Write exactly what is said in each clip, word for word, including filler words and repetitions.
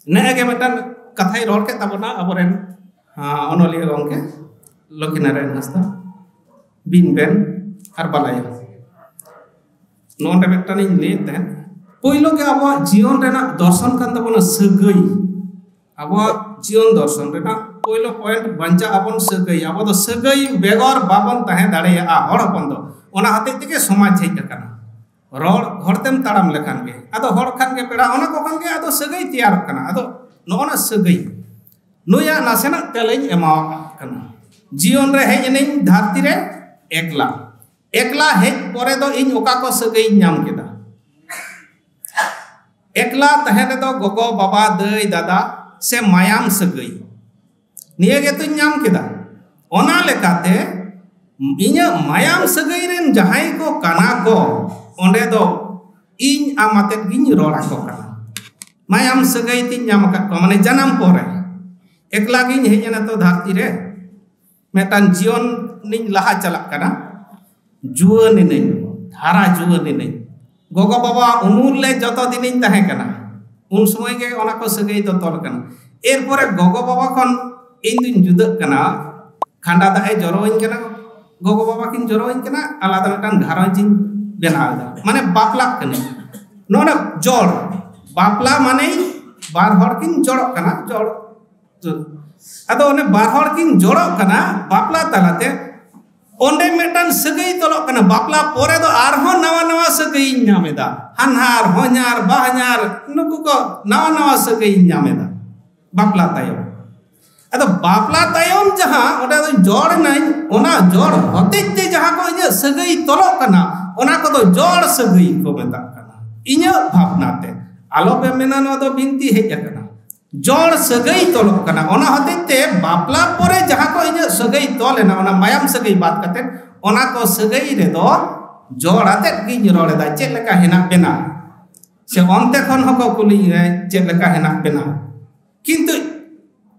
ᱱᱮᱜᱼᱮ ᱜᱮ ᱢᱤᱫᱴᱟᱝ ᱠᱟᱛᱷᱟᱭ ᱨᱚᱲ ᱠᱮᱫ ᱛᱟᱵᱚᱱᱟ ᱟᱵᱚᱨᱮᱱ ᱚᱱᱚᱞᱤᱭᱟᱹ ᱜᱚᱢᱠᱮ ᱞᱚᱠᱠᱷᱤᱱᱟᱨᱟᱭᱚᱱ ᱦᱟᱸᱥᱫᱟ, ᱵᱤᱱ ᱵᱮᱱ ᱟᱨ ᱵᱟᱞᱟᱭᱟ᱾ ᱱᱚᱰᱮ ᱢᱤᱫᱴᱟᱝ ᱤᱧ ᱞᱟᱹᱭᱮᱫ ᱛᱟᱦᱮᱸᱫ, ᱯᱳᱭᱞᱳ ᱜᱮ ᱟᱵᱚᱣᱟᱜ ᱡᱤᱭᱚᱱ ᱨᱮᱱᱟᱜ ᱫᱚᱨᱥᱚᱱ ᱠᱟᱱ ᱛᱟᱵᱚᱱᱟ ᱥᱟᱹᱜᱟᱹᱭ᱾ ᱟᱵᱚᱣᱟᱜ ᱡᱤᱭᱚᱱ ᱫᱚᱨᱥᱚᱱ ᱨᱮᱱᱟᱜ ᱯᱳᱭᱞᱳ ᱯᱚᱭᱮᱱᱴ, ᱵᱟᱧᱪᱟᱜ ᱟᱵᱚᱱ ᱥᱟᱹᱜᱟᱹᱭ᱾ ᱟᱵᱚ ᱫᱚ ᱥᱟᱹᱜᱟᱹᱭ ᱵᱮᱜᱚᱨ ᱵᱟᱵᱚᱱ ᱛᱟᱦᱮᱸ ᱫᱟᱲᱮᱭᱟᱜᱼᱟ ᱦᱚᱲ ᱦᱚᱯᱚᱱ ᱫᱚ᱾ ᱚᱱᱟ ᱦᱚᱛᱮᱡ ᱛᱮᱜᱮ ᱥᱚᱢᱟᱡᱽ ᱦᱮᱡ ᱟᱠᱟᱱᱟ᱾ ᱨᱚᱲ ᱦᱚᱲ ᱛᱮᱢ ᱛᱟᱲᱟᱢ ᱞᱮᱠᱷᱟᱱ ᱜᱮ, ᱟᱫᱚ ᱦᱚᱲ ᱠᱷᱟᱱ ᱜᱮ ᱯᱮᱲᱟ, ᱚᱱᱟ ᱠᱚ ᱠᱷᱟᱱ ᱜᱮ ᱟᱫᱚ ᱥᱟᱹᱜᱟᱹᱭ ᱛᱮᱭᱟᱨᱚᱜ ᱠᱟᱱᱟ᱾ ᱟᱫᱚ ᱱᱚᱜᱼᱚ ᱱᱟ ᱥᱟᱹᱜᱟᱹᱭ, ᱱᱩᱭᱟᱜ ᱱᱟᱥᱮᱱᱟᱜ ᱛᱮᱞᱟᱧ ᱮᱢᱟᱣᱟᱜ ᱠᱟᱱᱟ᱾ ᱡᱤᱭᱚᱱ ᱨᱮ ᱦᱮᱡ ᱮᱱᱟᱹᱧ ᱫᱷᱟᱹᱨᱛᱤ ᱨᱮ ᱮᱠᱞᱟ᱾ ᱮᱠᱞᱟ ᱦᱮᱡ ᱯᱚᱨᱮ ᱫᱚ ᱤᱧ ᱚᱠᱟ ᱠᱚ ᱥᱟᱹᱜᱟᱹᱭᱤᱧ ᱧᱟᱢ ᱠᱮᱫᱟ? ᱮᱠᱞᱟ ᱛᱟᱦᱮᱸ ᱨᱮᱫᱚ ᱜᱚᱜᱚ, ᱵᱟᱵᱟ, ᱫᱟᱹᱭ, ᱫᱟᱫᱟ ᱥᱮ ᱢᱟᱭᱟᱢ ᱥᱟᱹᱜᱟᱹᱭ, ᱱᱤᱭᱟᱹ ᱜᱮᱛᱚᱧ ᱧᱟᱢ ᱠᱮᱫᱟ᱾ ᱚᱱᱟ ᱞᱮᱠᱟᱛᱮ ᱤᱧᱟᱹᱜ ᱢᱟᱭᱟᱢ ᱥᱟᱹᱜᱟᱹᱭ ᱨᱮᱱ ᱡᱟᱦᱟᱸᱭ ᱠᱚ ᱠᱟᱱᱟ ᱠᱚ, ᱚᱸᱰᱮ ᱫᱚ ᱤᱧ ᱟᱢ ᱟᱛᱮᱫ ᱜᱤᱧ ᱨᱚᱲ ᱟᱠᱚ ᱠᱟᱱᱟ᱾ ᱢᱟᱭᱟᱢ ᱥᱟᱹᱜᱟᱹᱭ ᱛᱤᱧ ᱧᱟᱢ ᱟᱠᱟᱫ ᱠᱚᱣᱟ, ᱢᱟᱱᱮ ᱡᱟᱱᱟᱢ ᱯᱚᱨᱮ ᱮᱠᱞᱟ ᱜᱤᱧ ᱦᱮᱡ ᱮᱱᱟ ᱛᱚ ᱫᱷᱟᱹᱨᱛᱤ ᱨᱮ, ᱢᱤᱫᱴᱟᱝ ᱡᱤᱭᱚᱱ ᱤᱧ ᱞᱟᱦᱟ ᱪᱟᱞᱟᱜ ᱠᱟᱱᱟ, ᱡᱩᱣᱟᱹᱱ ᱮᱱᱟᱹᱧ, ᱦᱟᱨᱟ ᱡᱩᱣᱟᱹᱱ ᱮᱱᱟᱹᱧ᱾ ᱜᱚᱜᱚ ᱵᱟᱵᱟ ᱩᱢᱩᱞ ᱨᱮ ᱡᱚᱛᱚ ᱫᱤᱱᱤᱧ ᱛᱟᱦᱮᱸ ᱠᱟᱱᱟ, ᱩᱱ ᱥᱚᱢᱚᱭ ᱜᱮ ᱚᱱᱟ ᱠᱚ ᱥᱟᱹᱜᱟᱹᱭ ᱫᱚ ᱛᱚᱞ ᱠᱟᱱᱟ᱾ ᱮᱨᱯᱚᱨᱮ ᱜᱚᱜᱚ ᱵᱟᱵᱟ ᱠᱷᱚᱱ ᱤᱧ ᱫᱩᱧ ᱡᱩᱫᱟᱹᱜ ᱠᱟᱱᱟ, ᱠᱷᱟᱸᱰᱟ ᱫᱟᱜ ᱮ ᱡᱚᱨᱚᱣᱟᱹᱧ ᱠᱟᱱᱟ, ᱜᱚᱜᱚ ᱵᱟᱵᱟ ᱠᱤᱱ ᱡᱚᱨᱚᱣᱟᱹᱧ ᱠᱟᱱᱟ, ᱟᱞᱟᱫᱟ ᱢᱤᱫᱴᱟᱝ ᱜᱷᱟᱨᱚᱸᱡᱽ ᱤᱧ ᱵᱮᱱᱟᱣ ᱮᱫᱟ, ᱢᱟᱱᱮ ᱵᱟᱯᱞᱟᱜ ᱠᱟᱹᱱᱟᱹᱧ᱾ ᱱᱚᱰᱮ ᱡᱚᱲ, ᱵᱟᱯᱞᱟ ᱢᱟᱱᱮ ᱵᱟᱨ ᱦᱚᱲ ᱠᱤᱱ ᱡᱚᱲᱚᱜ ᱠᱟᱱᱟ, ᱡᱚᱲ᱾ ᱟᱫᱚ ᱚᱱᱮ ᱵᱟᱨ ᱦᱚᱲ ᱠᱤᱱ ᱡᱚᱲᱚᱜ ᱠᱟᱱᱟ ᱵᱟᱯᱞᱟ ᱛᱟᱞᱟᱛᱮ, ᱚᱸᱰᱮ ᱢᱤᱫᱴᱟᱝ ᱥᱟᱹᱜᱟᱹᱭ ᱛᱚᱞᱚᱜ ᱠᱟᱱᱟ᱾ ᱵᱟᱯᱞᱟ ᱯᱚᱨᱮ ᱫᱚ ᱟᱨᱦᱚᱸ ᱱᱟᱣᱟ ᱱᱟᱣᱟ ᱥᱟᱹᱜᱟᱹᱭᱤᱧ ᱧᱟᱢ ᱮᱫᱟ, ᱦᱟᱱᱦᱟᱨ, ᱦᱚᱧᱦᱟᱨ, ᱵᱟᱦᱧᱟᱨ, ᱱᱩᱠᱩ ᱠᱚ ᱱᱟᱣᱟ ᱱᱟᱣᱟ ᱥᱟᱹᱜᱟᱹᱭᱤᱧ ᱧᱟᱢ ᱮᱫᱟ ᱵᱟᱯᱞᱟ ᱛᱟᱭᱚᱢ᱾ ᱟᱫᱚ ᱵᱟᱯᱞᱟ ᱛᱟᱭᱚᱢ ᱡᱟᱦᱟᱸ ᱚᱸᱰᱮ ᱫᱚ ᱡᱚᱲ ᱮᱱᱟᱹᱧ, ᱚᱱᱟ ᱡᱚᱲ ᱦᱚᱛᱮᱡ ᱛᱮ ᱡᱟᱦᱟᱸ ᱠᱚ ᱤᱧᱟᱹᱜ ᱥᱟᱹᱜᱟᱹᱭ ᱛᱚᱞᱚᱜ ᱠᱟᱱᱟ, ᱚᱱᱟ ᱠᱚᱫᱚ ᱡᱚᱲ ᱥᱟᱹᱜᱟᱹᱭ ᱠᱚ ᱢᱮᱛᱟᱜ ᱠᱟᱱᱟ᱾ ᱤᱧᱟᱹᱜ ᱵᱷᱟᱵᱽᱱᱟ ᱛᱮ, ᱟᱞᱚᱯᱮ ᱢᱮᱱᱟ ᱱᱚᱣᱟ ᱫᱚ ᱵᱤᱱᱛᱤ ᱦᱮᱡ ᱟᱠᱟᱱᱟ, ᱡᱚᱲ ᱥᱟᱹᱜᱟᱹᱭ ᱛᱚᱞᱚᱜ ᱠᱟᱱᱟ᱾ ᱚᱱᱟ ᱦᱚᱛᱮᱡ ᱛᱮ ᱵᱟᱯᱞᱟ ᱯᱚᱨᱮ ᱡᱟᱦᱟᱸ ᱠᱚ ᱤᱧᱟᱹᱜ ᱥᱟᱹᱜᱟᱹᱭ ᱛᱚᱞ ᱮᱱᱟ, ᱚᱱᱟ ᱢᱟᱭᱟᱢ ᱥᱟᱹᱜᱟᱹᱭ ᱵᱟᱫ ᱠᱟᱛᱮ, ᱚᱱᱟ ᱠᱚ ᱥᱟᱹᱜᱟᱹᱭ ᱨᱮᱫᱚ ᱡᱚᱲ ᱟᱛᱮᱫ ᱜᱤᱧ ᱨᱚᱲ ᱮᱫᱟ, ᱪᱮᱫ ᱞᱮᱠᱟ ᱦᱮᱱᱟᱜ ᱵᱮᱱᱟ? ᱥᱮ ᱚᱱᱛᱮ ᱠᱷᱚᱱ ᱦᱚᱸᱠᱚ ᱠᱩᱞᱤᱧ ᱨᱮ ᱪᱮᱫ ᱞᱮᱠᱟ ᱦᱮᱱᱟᱜ ᱵᱮᱱᱟ? ᱠᱤᱱᱛᱩ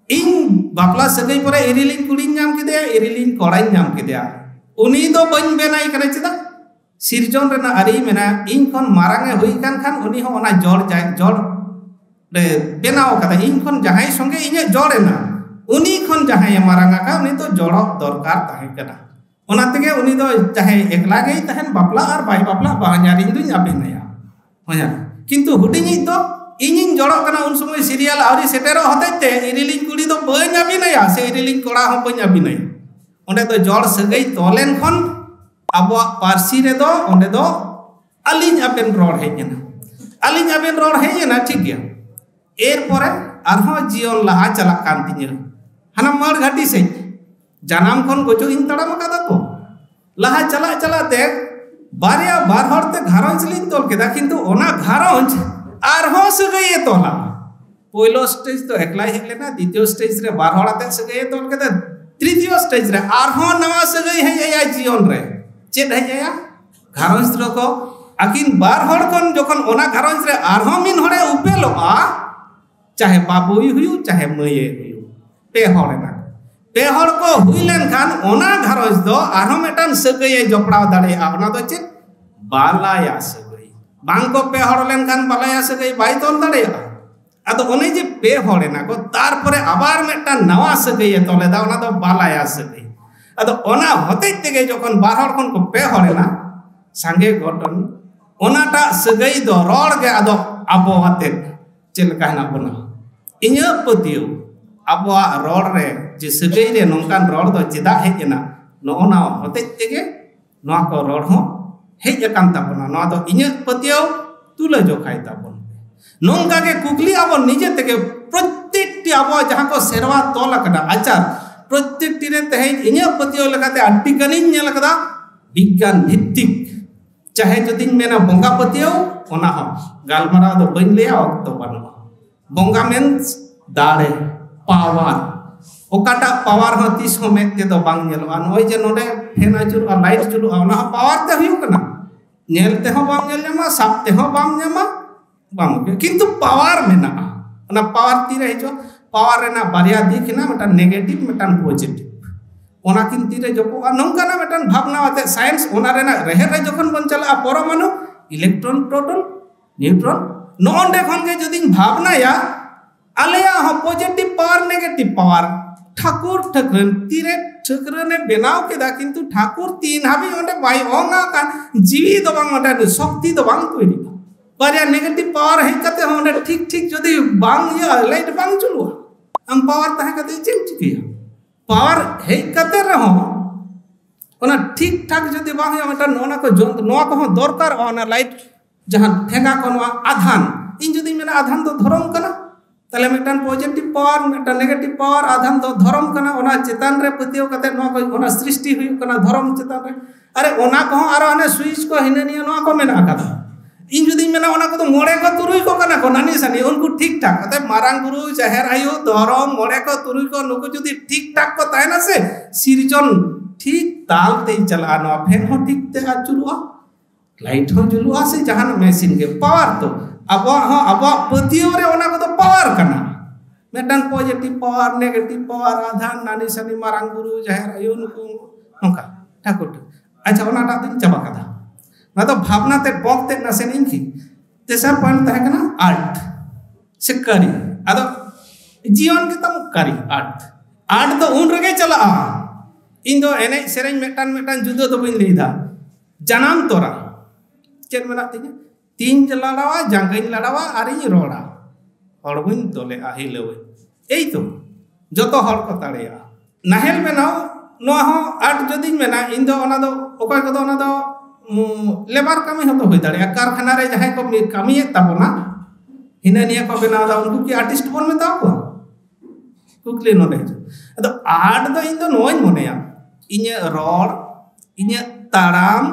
ᱤᱧ ᱵᱟᱯᱞᱟ ᱥᱟᱹᱜᱟᱹᱭ ᱯᱚᱨᱮ ᱤᱨᱤᱞᱤᱧ ᱠᱩᱲᱤᱧ ᱧᱟᱢ ᱠᱮᱫᱮᱭᱟ, ᱤᱨᱤᱞᱤᱧ ᱠᱚᱲᱟᱧ ᱧᱟᱢ ᱠᱮᱫᱮᱭᱟ, ᱩᱱᱤ ᱫᱚ ᱵᱟᱹᱧ ᱵᱮᱱᱟᱭ ᱠᱟᱱᱟ᱾ ᱪᱮᱫᱟᱜ? ᱥᱤᱨᱡᱚᱱ ᱨᱮᱱᱟᱜ ᱟᱹᱨᱤ ᱢᱮᱱᱟᱜᱼᱟ, ᱤᱧ ᱠᱷᱚᱱ ᱢᱟᱨᱟᱝ ᱮ ᱦᱩᱭ ᱠᱟᱱ ᱠᱷᱟᱱ ᱩᱱᱤ ᱦᱚᱸ ᱚᱱᱟ ᱡᱚᱲ ᱡᱟᱭ ᱡᱚᱲ ᱵᱮᱱᱟᱣ ᱠᱟᱫᱟ, ᱤᱧ ᱠᱷᱚᱱ ᱡᱟᱦᱟᱸᱭ ᱥᱚᱸᱜᱮ ᱤᱧᱟᱹᱜ ᱡᱚᱲ ᱮᱱᱟ, ᱩᱱᱤ ᱠᱷᱚᱱ ᱡᱟᱦᱟᱸᱭᱮ ᱢᱟᱨᱟᱝ ᱟᱠᱟᱫ, ᱩᱱᱤ ᱫᱚ ᱡᱚᱲᱚᱜ ᱫᱚᱨᱠᱟᱨ ᱛᱟᱦᱮᱸ ᱠᱟᱱᱟ᱾ ᱚᱱᱟ ᱛᱮᱜᱮ ᱩᱱᱤ ᱫᱚ ᱪᱟᱦᱮ ᱮᱠᱞᱟ ᱜᱮᱭ ᱛᱟᱦᱮᱱ, ᱵᱟᱯᱞᱟ ᱟᱨ ᱵᱟᱭ ᱵᱟᱯᱞᱟ, ᱵᱟᱦᱧᱟᱨ ᱤᱧ ᱫᱩᱧ ᱟᱹᱵᱤᱱᱟᱭᱟ᱾ ᱦᱳᱭ᱾ ᱠᱤᱱᱛᱩ ᱦᱩᱰᱤᱧᱤᱡ ᱫᱚ ᱤᱧᱤᱧ ᱡᱚᱲᱚᱜ ᱠᱟᱱᱟ, ᱩᱱ ᱥᱚᱢᱚᱭ ᱥᱤᱨᱤᱭᱟᱞ ᱟᱹᱣᱨᱤ ᱥᱮᱴᱮᱨᱚᱜ ᱦᱚᱛᱮᱡ ᱛᱮ ᱤᱨᱤᱞᱤᱧ ᱠᱩᱲᱤ ᱫᱚ ᱵᱟᱹᱧ ᱟᱹᱵᱤᱱᱟᱭᱟ, ᱥᱮ ᱤᱨᱤᱞᱤᱧ ᱠᱚᱲᱟ ᱦᱚᱸ ᱵᱟᱹᱧ ᱟᱹᱵᱤᱱᱟᱭᱟ᱾ ᱚᱸᱰᱮ ᱫᱚ ᱡᱚᱲ ᱥᱟᱹᱜᱟᱹᱭ ᱛᱚᱞ ᱮᱱ ᱠᱷᱚᱱ ᱟᱵᱚᱣᱟᱜ ᱯᱟᱹᱨᱥᱤ ᱨᱮᱫᱚ ᱚᱸᱰᱮ ᱫᱚ ᱟᱹᱞᱤᱧ ᱟᱵᱮᱱ ᱨᱚᱲ ᱦᱮᱡ ᱮᱱᱟ᱾ ᱟᱹᱞᱤᱧ ᱟᱵᱮᱱ ᱨᱚᱲ ᱦᱮᱡ ᱮᱱᱟ, ᱴᱷᱤᱠ ᱜᱮᱭᱟ᱾ ᱮᱨᱯᱚᱨᱮ ᱟᱨᱦᱚᱸ ᱡᱤᱭᱚᱱ ᱞᱟᱦᱟ ᱪᱟᱞᱟᱜ ᱠᱟᱱ ᱛᱤᱧᱟᱹ᱾ ᱦᱟᱱᱟ ᱢᱟᱹᱲ ᱜᱷᱟᱹᱴᱤ ᱥᱮᱫ ᱡᱟᱱᱟᱢ ᱠᱷᱚᱱ ᱜᱚᱡᱚᱜ ᱤᱧ ᱛᱟᱲᱟᱢ ᱟᱠᱟᱫᱟ ᱛᱚ᱾ ᱞᱟᱦᱟ ᱪᱟᱞᱟᱜ ᱪᱟᱞᱟᱜ ᱛᱮ ᱵᱟᱨᱭᱟ ᱵᱟᱨ ᱦᱚᱲ ᱛᱮ ᱜᱷᱟᱨᱚᱸᱡᱽ ᱞᱤᱧ ᱛᱚᱞ ᱠᱮᱫᱟ, ᱠᱤᱱᱛᱩ ᱚᱱᱟ ᱜᱷᱟᱨᱚᱸᱡᱽ ᱟᱨᱦᱚᱸ ᱥᱟᱹᱜᱟᱹᱭ ᱮ ᱛᱚᱞᱟ᱾ ᱯᱳᱭᱞᱳ ᱥᱴᱮᱡᱽ ᱫᱚ ᱮᱠᱞᱟᱭ ᱦᱮᱡ ᱞᱮᱱᱟ, ᱫᱤᱛᱤᱭᱚ ᱥᱴᱮᱡᱽ ᱨᱮ ᱵᱟᱨ ᱦᱚᱲ ᱟᱛᱮ ᱥᱟᱹᱜᱟᱹᱭ ᱮ ᱛᱚᱞ ᱠᱮᱫᱟ, ᱛᱨᱤᱛᱤᱭᱚ ᱥᱴᱮᱡᱽ ᱨᱮ ᱟᱨᱦᱚᱸ ᱱᱟᱣᱟ ᱥᱟᱹᱜᱟᱹᱭ ᱦᱮᱡ ᱟᱭᱟ ᱡᱤᱭᱚᱱ ᱨᱮ᱾ ᱪᱮᱫ ᱦᱮᱡ ᱟᱭᱟ? ᱜᱷᱟᱨᱚᱸᱡᱽ ᱨᱮᱠᱚ ᱟᱹᱠᱤᱱ ᱵᱟᱨ ᱦᱚᱲ ᱠᱷᱚᱱ ᱡᱚᱠᱷᱚᱱ ᱚᱱᱟ ᱜᱷᱟᱨᱚᱸᱡᱽ ᱨᱮ ᱟᱨᱦᱚᱸ ᱢᱤᱫ ᱦᱚᱲᱮ ᱩᱯᱮᱞᱚᱜᱼᱟ, ᱪᱟᱦᱮ ᱵᱟᱹᱵᱩᱭ ᱦᱩᱭᱩᱜ, ᱪᱟᱦᱮ ᱢᱟᱹᱭᱮ ᱦᱩᱭᱩᱜ, ᱯᱮ ᱦᱚᱲ ᱮᱱᱟ᱾ ᱯᱮ ᱦᱚᱲ ᱠᱚ ᱦᱩᱭ ᱞᱮᱱᱠᱷᱟᱱ ᱚᱱᱟ ᱜᱷᱟᱨᱚᱸᱡᱽ ᱫᱚ ᱟᱨᱦᱚᱸ ᱢᱤᱫᱴᱟᱝ ᱥᱟᱹᱜᱟᱹᱭᱮ ᱡᱚᱯᱲᱟᱣ ᱫᱟᱲᱮᱭᱟᱜᱼᱟ᱾ ᱚᱱᱟ ᱫᱚ ᱪᱮᱫ? ᱵᱟᱞᱟᱭᱟ ᱥᱟᱹᱜᱟᱹᱭ᱾ ᱵᱟᱝ ᱠᱚ ᱯᱮ ᱦᱚᱲ ᱞᱮᱱᱠᱷᱟᱱ ᱵᱟᱞᱟᱭᱟ ᱥᱟᱹᱜᱟᱹᱭ ᱵᱟᱭ ᱛᱚᱞ ᱫᱟᱲᱮᱭᱟᱜᱼᱟ᱾ ᱟᱫᱚ ᱚᱱᱮ ᱡᱮ ᱯᱮ ᱦᱚᱲ ᱮᱱᱟ ᱠᱚ, ᱛᱟᱨᱯᱚᱨᱮ ᱟᱵᱟᱨ ᱢᱤᱫᱴᱟᱝ ᱱᱟᱣᱟ ᱥᱟᱹᱜᱟᱹᱭᱮ ᱛᱚᱞ ᱮᱫᱟ, ᱚᱱᱟ ᱫᱚ ᱵᱟᱞᱟᱭᱟ ᱥᱟᱹᱜᱟᱹᱭ᱾ ᱟᱫᱚ ᱚᱱᱟ ᱦᱚᱛᱮᱡ ᱛᱮᱜᱮ ᱡᱚᱠᱷᱚᱱ ᱵᱟᱨ ᱦᱚᱲ ᱠᱷᱚᱱ ᱠᱚ ᱯᱮ ᱦᱚᱲ ᱮᱱᱟ, ᱥᱟᱸᱜᱮ ᱜᱷᱚᱴᱚᱱ, ᱚᱱᱟᱴᱟᱜ ᱥᱟᱹᱜᱟᱹᱭ ᱫᱚ ᱨᱚᱲ ᱜᱮ ᱟᱫᱚ ᱟᱵᱚ ᱟᱛᱮᱫ ᱪᱮᱫ ᱞᱮᱠᱟ ᱦᱮᱱᱟᱜ ᱵᱚᱱᱟ᱾ ᱤᱧᱟᱹᱜ ᱯᱟᱹᱛᱭᱟᱹᱣ, ᱟᱵᱚᱣᱟᱜ ᱨᱚᱲ ᱨᱮ ᱡᱮ ᱥᱟᱹᱜᱟᱹᱭ ᱨᱮ ᱱᱚᱝᱠᱟᱱ ᱨᱚᱲ ᱫᱚ ᱪᱮᱫᱟᱜ ᱦᱮᱡ ᱮᱱᱟ, ᱱᱚᱜᱼᱚ ᱱᱟ ᱦᱚᱛᱮᱡ ᱛᱮᱜᱮ ᱱᱚᱣᱟ ᱠᱚ ᱨᱚᱲ ᱦᱚᱸ ᱦᱮᱡ ᱟᱠᱟᱱ ᱛᱟᱵᱚᱱᱟ᱾ ᱱᱚᱣᱟ ᱫᱚ ᱤᱧᱟᱹᱜ ᱯᱟᱹᱛᱭᱟᱹᱣ, ᱛᱩᱞᱟᱹ ᱡᱚᱠᱷᱟᱭ ᱛᱟᱵᱚᱱ ᱯᱮ᱾ ᱱᱚᱝᱠᱟ ᱜᱮ ᱠᱩᱠᱞᱤ ᱟᱵᱚ ᱱᱤᱡᱮ ᱛᱮᱜᱮ, ᱯᱨᱚᱛᱛᱮᱠᱴᱤ ᱟᱵᱚᱣᱟᱜ ᱡᱟᱦᱟᱸ ᱠᱚ ᱥᱮᱨᱣᱟ ᱛᱚᱞ ᱟᱠᱟᱱᱟ, ᱟᱪᱟᱨ, ᱯᱨᱚᱛᱛᱮᱠᱴᱤ ᱨᱮ ᱛᱮᱦᱮᱧ ᱤᱧᱟᱹᱜ ᱯᱟᱹᱛᱭᱟᱹᱣ ᱞᱮᱠᱟᱛᱮ ᱟᱹᱰᱤ ᱜᱟᱱᱤᱧ ᱧᱮᱞ ᱟᱠᱟᱫᱟ ᱵᱤᱜᱽᱜᱟᱱ ᱵᱷᱤᱛᱛᱤᱠ᱾ ᱪᱟᱦᱮ ᱡᱩᱫᱤᱧ ᱢᱮᱱᱟ ᱵᱚᱸᱜᱟ ᱯᱟᱹᱛᱭᱟᱹᱣ, ᱚᱱᱟ ᱦᱚᱸ ᱜᱟᱞᱢᱟᱨᱟᱣ ᱫᱚ ᱵᱟᱹᱧ ᱞᱟᱹᱭᱟ, ᱚᱠᱛᱚ ᱵᱟᱹᱱᱩᱜᱼᱟ᱾ ᱵᱚᱸᱜᱟ ᱢᱮᱱ ᱫᱟᱲᱮ, ᱯᱟᱣᱟᱨ᱾ ᱚᱠᱟᱴᱟᱜ ᱯᱟᱣᱟᱨ ᱦᱚᱸ ᱛᱤᱥ ᱦᱚᱸ ᱢᱮᱫ ᱛᱮᱫᱚ ᱵᱟᱝ ᱧᱮᱞᱚᱜᱼᱟ᱾ ᱱᱚᱜᱼᱚᱭ ᱡᱮ ᱱᱚᱰᱮ ᱯᱷᱮᱱ ᱟᱹᱪᱩᱨᱚᱜᱼᱟ, ᱞᱟᱭᱤᱴ ᱡᱩᱞᱩᱜᱼᱟ, ᱚᱱᱟ ᱦᱚᱸ ᱯᱟᱣᱟᱨ ᱛᱮ ᱦᱩᱭᱩᱜ ᱠᱟᱱᱟ᱾ ᱧᱮᱞ ᱛᱮᱦᱚᱸ ᱵᱟᱢ ᱧᱮᱞ ᱧᱟᱢᱟ, ᱥᱟᱵ ᱛᱮᱦᱚᱸ ᱵᱟᱢ ᱧᱟᱢᱟ, ᱵᱟᱝ ᱦᱩᱭᱩᱜᱼᱟ᱾ ᱠᱤᱱᱛᱩ ᱯᱟᱣᱟᱨ ᱢᱮᱱᱟᱜᱼᱟ᱾ ᱚᱱᱟ ᱯᱟᱣᱟᱨ ᱛᱤᱨᱮ ᱦᱤᱡᱩᱜᱼᱟ? ᱯᱟᱣᱟᱨ ᱨᱮᱱᱟᱜ ᱵᱟᱨᱭᱟ ᱫᱤᱠ ᱦᱮᱱᱟᱜᱼᱟ, ᱢᱤᱫᱴᱟᱝ ᱱᱮᱜᱮᱴᱤᱵᱷ, ᱢᱤᱫᱴᱟᱝ ᱯᱚᱡᱤᱴᱤᱵᱷ᱾ ᱚᱱᱟ ᱠᱤᱱ ᱛᱤᱨᱮ ᱡᱚᱯᱚᱜᱼᱟ, ᱱᱚᱝᱠᱟᱱᱟᱜ ᱢᱤᱫᱴᱟᱝ ᱵᱷᱟᱵᱽᱱᱟ ᱟᱛᱮ ᱥᱟᱭᱮᱱᱥ ᱚᱱᱟ ᱨᱮᱱᱟᱜ ᱨᱮᱦᱮᱫ ᱨᱮ ᱡᱚᱠᱷᱚᱱ ᱵᱚᱱ ᱪᱟᱞᱟᱜᱼᱟ, ᱯᱚᱨᱚᱢᱟᱱᱩ, ᱤᱞᱮᱠᱴᱨᱚᱱ, ᱯᱨᱳᱴᱚᱱ, ᱱᱤᱭᱩᱴᱨᱚᱱ, ᱱᱚᱜᱼᱚᱸᱰᱮ ᱠᱷᱚᱱ ᱜᱮ ᱡᱩᱫᱤᱧ ᱵᱷᱟᱵᱽᱱᱟᱭᱟ, ᱟᱞᱮᱭᱟᱜ ᱦᱚᱸ positive power, negative power᱾ ᱴᱷᱟᱹᱠᱩᱨ ᱴᱷᱟᱹᱠᱨᱟᱹᱱ ᱛᱤᱨᱮ ᱴᱷᱟᱹᱠᱨᱟᱹᱱᱮ ᱵᱮᱱᱟᱣ ᱠᱮᱫᱟ, ᱠᱤᱱᱛᱩ ᱴᱷᱟᱹᱠᱩᱨ ᱛᱤᱱ ᱦᱟᱹᱵᱤᱡ ᱚᱸᱰᱮ ᱵᱟᱭ ᱚᱝ ᱟᱠᱟᱱ, ᱡᱤᱣᱤ ᱫᱚ ᱵᱟᱝ, ᱚᱸᱰᱮ ᱥᱚᱠᱛᱤ ᱫᱚ ᱵᱟᱝ ᱛᱚᱭᱨᱤᱜᱼᱟ᱾ ᱵᱟᱨᱭᱟ negative power ᱦᱮᱡ ᱠᱟᱛᱮ ᱦᱚᱸ ᱚᱸᱰᱮ ᱴᱷᱤᱠ ᱴᱷᱤᱠ ᱡᱩᱫᱤ ᱵᱟᱝ ᱤᱭᱟᱹ, light ᱵᱟᱝ ᱡᱩᱞᱩᱜᱼᱟ, ᱟᱢ power ᱛᱟᱦᱮᱸ ᱠᱟᱛᱮ ᱪᱮᱫ ᱮᱢ ᱪᱤᱠᱟᱹᱭᱟ? Power ᱦᱮᱡ ᱠᱟᱛᱮ ᱨᱮᱦᱚᱸ ᱚᱱᱟ ᱴᱷᱤᱠ ᱴᱷᱟᱠ ᱡᱩᱫᱤ ᱵᱟᱝ ᱦᱩᱭᱩᱜᱼᱟ, ᱢᱤᱫᱴᱟᱝ ᱱᱚᱜᱼᱚ ᱱᱟ ᱠᱚ ᱡᱚᱱᱛᱨᱚ, ᱱᱚᱣᱟ ᱠᱚᱦᱚᱸ ᱫᱚᱨᱠᱟᱨᱚᱜᱼᱟ, ᱚᱱᱟ light ᱡᱟᱦᱟᱸ ᱴᱷᱮᱸᱜᱟ ᱠᱚ, ᱱᱚᱣᱟ ᱟᱫᱷᱟᱱ, ᱤᱧ ᱡᱩᱫᱤᱧ ᱢᱮᱱᱟ ᱟᱫᱷᱟᱱ ᱫᱚ ᱫᱷᱚᱨᱚᱢ ᱠᱟᱱᱟ, ᱛᱟᱦᱞᱮ ᱢᱤᱫᱴᱟᱝ positive power, ᱢᱤᱫᱴᱟᱝ negative power, ᱟᱫᱷᱟᱱ ᱫᱚ ᱫᱷᱚᱨᱚᱢ ᱠᱟᱱᱟ, ᱚᱱᱟ ᱪᱮᱛᱟᱱ ᱨᱮ ᱯᱟᱹᱛᱭᱟᱹᱣ ᱠᱟᱛᱮ ᱱᱚᱣᱟ ᱠᱚ, ᱚᱱᱟ ᱥᱨᱤᱥᱴᱤ ᱦᱩᱭᱩᱜ ᱠᱟᱱᱟ ᱫᱷᱚᱨᱚᱢ ᱪᱮᱛᱟᱱ ᱨᱮ᱾ ᱟᱨᱮ, ᱚᱱᱟ ᱠᱚᱦᱚᱸ ᱟᱨᱚ ᱦᱟᱱᱮ switch ᱠᱚ ᱦᱤᱱᱟᱹ ᱱᱤᱭᱟᱹ ᱱᱚᱣᱟ ᱠᱚ ᱢᱮᱱᱟᱜ ᱟᱠᱟᱫᱟ᱾ ᱤᱧ ᱡᱩᱫᱤᱧ ᱢᱮᱱᱟ ᱚᱱᱟ ᱠᱚᱫᱚ ᱢᱚᱬᱮ ᱠᱚ ᱛᱩᱨᱩᱭ ᱠᱚ ᱠᱟᱱᱟ ᱠᱚ, ᱱᱟᱹᱱᱤ ᱥᱟᱹᱱᱤ, ᱩᱱᱠᱩ ᱴᱷᱤᱠ ᱴᱷᱟᱠ᱾ ᱚᱛᱚᱮᱵ ᱢᱟᱨᱟᱝ ᱵᱩᱨᱩ, ᱡᱟᱦᱮᱨ ᱟᱭᱳ, ᱫᱷᱚᱨᱚᱢ, ᱢᱚᱬᱮ ᱠᱚ ᱛᱩᱨᱩᱭ ᱠᱚ, ᱱᱩᱠᱩ ᱡᱩᱫᱤ ᱴᱷᱤᱠ ᱴᱷᱟᱠ ᱠᱚ ᱛᱟᱦᱮᱱᱟ ᱥᱮ, ᱥᱤᱨᱡᱚᱱ ᱴᱷᱤᱠ ᱛᱟᱞ ᱛᱮᱭ ᱪᱟᱞᱟᱜᱼᱟ᱾ ᱱᱚᱣᱟ fan ᱦᱚᱸ ᱴᱷᱤᱠ ᱛᱮ ᱟᱹᱪᱩᱨᱚᱜᱼᱟ, light ᱦᱚᱸ ᱡᱩᱞᱩᱜᱼᱟ, ᱥᱮ ᱡᱟᱦᱟᱱ machine ᱜᱮ, power ᱛᱚ᱾ ᱟᱵᱚᱣᱟᱜ ᱦᱚᱸ, ᱟᱵᱚᱣᱟᱜ ᱯᱟᱹᱛᱭᱟᱹᱣ ᱨᱮ ᱚᱱᱟ ᱠᱚᱫᱚ power ᱠᱟᱱᱟ᱾ ᱢᱤᱫᱴᱟᱝ positive power, negative power, ᱟᱫᱷᱟᱱ, ᱱᱟᱹᱱᱤ ᱥᱟᱹᱱᱤ, ᱢᱟᱨᱟᱝ ᱵᱩᱨᱩ, ᱡᱟᱦᱮᱨ ᱟᱭᱳ, ᱱᱩᱠᱩ ᱱᱚᱝᱠᱟ ᱴᱷᱟᱹᱠᱩᱨ ᱴᱷᱟᱹᱠᱩᱨ᱾ ᱟᱪᱪᱷᱟ, ᱚᱱᱟᱴᱟᱜ ᱫᱚᱧ ᱪᱟᱵᱟ ᱠᱟᱫᱟ᱾ ᱚᱱᱟ ᱫᱚ ᱵᱷᱟᱵᱽᱱᱟ ᱛᱮ ᱵᱚᱠ ᱛᱮ ᱱᱟᱥᱮ ᱤᱧ ᱠᱤ᱾ ᱛᱮᱥᱟᱨ point ᱛᱟᱦᱮᱸ ᱠᱟᱱᱟ art ᱥᱮ ᱠᱟᱹᱨᱤ᱾ ᱟᱫᱚ ᱡᱤᱭᱚᱱ ᱜᱮᱛᱟᱢ ᱠᱟᱹᱨᱤ, art᱾ Art ᱫᱚ ᱩᱱ ᱨᱮᱜᱮ ᱪᱟᱞᱟᱜᱼᱟ᱾ ᱤᱧ ᱫᱚ ᱮᱱᱮᱡ ᱥᱮᱨᱮᱧ ᱢᱤᱫᱴᱟᱝ ᱢᱤᱫᱴᱟᱝ ᱡᱩᱫᱟᱹ ᱫᱚ ᱵᱟᱹᱧ ᱞᱟᱹᱭᱫᱟ᱾ ᱡᱟᱱᱟᱢ ᱛᱚᱨᱟ ᱪᱮᱫ ᱢᱮᱱᱟᱜ ᱛᱤᱧᱟ? ᱛᱤᱧ ᱞᱟᱲᱟᱣᱟ, ᱡᱟᱸᱜᱟᱧ ᱞᱟᱲᱟᱣᱟ, ᱟᱨᱤᱧ ᱨᱚᱲᱟ᱾ ᱦᱚᱲᱢᱚᱧ ᱛᱚᱞᱮᱜᱼᱟ, ᱦᱤᱞᱟᱹᱣᱟᱹᱧ᱾ ᱮᱭ ᱛᱚ, ᱡᱚᱛᱚ ᱦᱚᱲ ᱠᱚ ᱫᱟᱲᱮᱭᱟᱜᱼᱟ᱾ ᱱᱟᱦᱮᱞ ᱵᱮᱱᱟᱣ, ᱱᱚᱣᱟ ᱦᱚᱸ art ᱡᱩᱫᱤᱧ ᱢᱮᱱᱟ, ᱤᱧ ᱫᱚ ᱚᱱᱟ ᱫᱚ, ᱚᱠᱚᱭ ᱠᱚᱫᱚ ᱚᱱᱟ ᱫᱚ, ᱩᱸ, labour ᱠᱟᱹᱢᱤ ᱦᱚᱸᱛᱚ ᱦᱩᱭ ᱫᱟᱲᱮᱭᱟᱜᱼᱟ᱾ ᱠᱟᱨᱠᱷᱟᱱᱟ ᱨᱮ ᱡᱟᱦᱟᱸᱭ ᱠᱚ ᱢᱤ-, ᱠᱟᱹᱢᱤᱭᱮᱫ ᱛᱟᱵᱚᱱᱟ, ᱦᱤᱱᱟᱹ ᱱᱤᱭᱟᱹ ᱠᱚ ᱵᱮᱱᱟᱣ ᱮᱫᱟ, ᱩᱱᱠᱩ ᱠᱤ artist ᱵᱚᱱ ᱢᱮᱛᱟᱣ ᱠᱚᱣᱟ? ᱠᱩᱠᱞᱤ ᱱᱚᱰᱮ ᱦᱤᱡᱩᱜ᱾ ᱟᱫᱚ art ᱫᱚ ᱤᱧ ᱫᱚ ᱱᱚᱣᱟᱧ ᱢᱚᱱᱮᱭᱟ, ᱤᱧᱟᱹᱜ ᱨᱚᱲ, ᱤᱧᱟᱹᱜ ᱛᱟᱲᱟᱢ,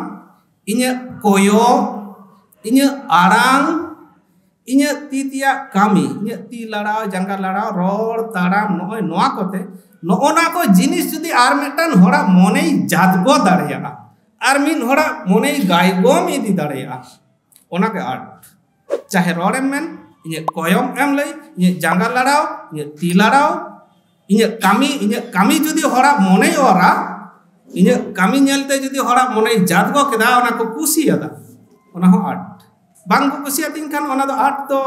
ᱤᱧᱟᱹᱜ ᱠᱚᱭᱚᱜ, ᱤᱧᱟᱹᱜ ᱟᱲᱟᱝ, ᱤᱧᱟᱹᱜ ᱛᱤ ᱛᱮᱭᱟᱜ ᱠᱟᱹᱢᱤ, ᱤᱧᱟᱹᱜ ᱛᱤ ᱞᱟᱲᱟᱣ, ᱡᱟᱸᱜᱟ ᱞᱟᱲᱟᱣ, ᱨᱚᱲ, ᱛᱟᱲᱟᱢ, ᱱᱚᱜᱼᱚᱭ ᱱᱚᱣᱟ ᱠᱚᱛᱮ, ᱱᱚᱜᱼᱚ ᱱᱟ ᱠᱚ ᱡᱤᱱᱤᱥ ᱡᱩᱫᱤ ᱟᱨ ᱢᱤᱫᱴᱟᱝ ᱦᱚᱲᱟᱜ ᱢᱚᱱᱮᱭ ᱡᱟᱫᱽᱜᱚ ᱫᱟᱲᱮᱭᱟᱜᱼᱟ, ᱟᱨ ᱢᱤᱫ ᱦᱚᱲᱟᱜ ᱢᱚᱱᱮᱭ ᱜᱟᱭᱜᱚᱢ ᱤᱫᱤ ᱫᱟᱲᱮᱭᱟᱜᱼᱟ, ᱚᱱᱟᱜᱮ art᱾ ᱪᱟᱦᱮ ᱨᱚᱲᱮᱢ ᱢᱮᱱ, ᱤᱧᱟᱹᱜ ᱠᱚᱭᱚᱜ ᱮᱢ ᱞᱟᱹᱭ, ᱤᱧᱟᱹᱜ ᱡᱟᱸᱜᱟ ᱞᱟᱲᱟᱣ, ᱤᱧᱟᱹᱜ ᱛᱤ ᱞᱟᱲᱟᱣ, ᱤᱧᱟᱹᱜ ᱠᱟᱹᱢᱤ, ᱤᱧᱟᱹᱜ ᱠᱟᱹᱢᱤ ᱡᱩᱫᱤ ᱦᱚᱲᱟᱜ ᱢᱚᱱᱮᱭ ᱚᱨᱟ, ᱤᱧᱟᱹᱜ ᱠᱟᱹᱢᱤ ᱧᱮᱞᱛᱮ ᱡᱩᱫᱤ ᱦᱚᱲᱟᱜ ᱢᱚᱱᱮᱭ ᱡᱟᱫᱽᱜᱚ ᱠᱮᱫᱟ, ᱚᱱᱟ ᱠᱚ ᱠᱩᱥᱤᱭᱟᱫᱟ, ᱚᱱᱟ ᱦᱚᱸ art᱾ ᱵᱟᱝ ᱠᱚ ᱠᱩᱥᱤᱭᱟᱛᱤᱧ ᱠᱷᱟᱱ ᱚᱱᱟ ᱫᱚ ᱟᱨᱴ ᱫᱚ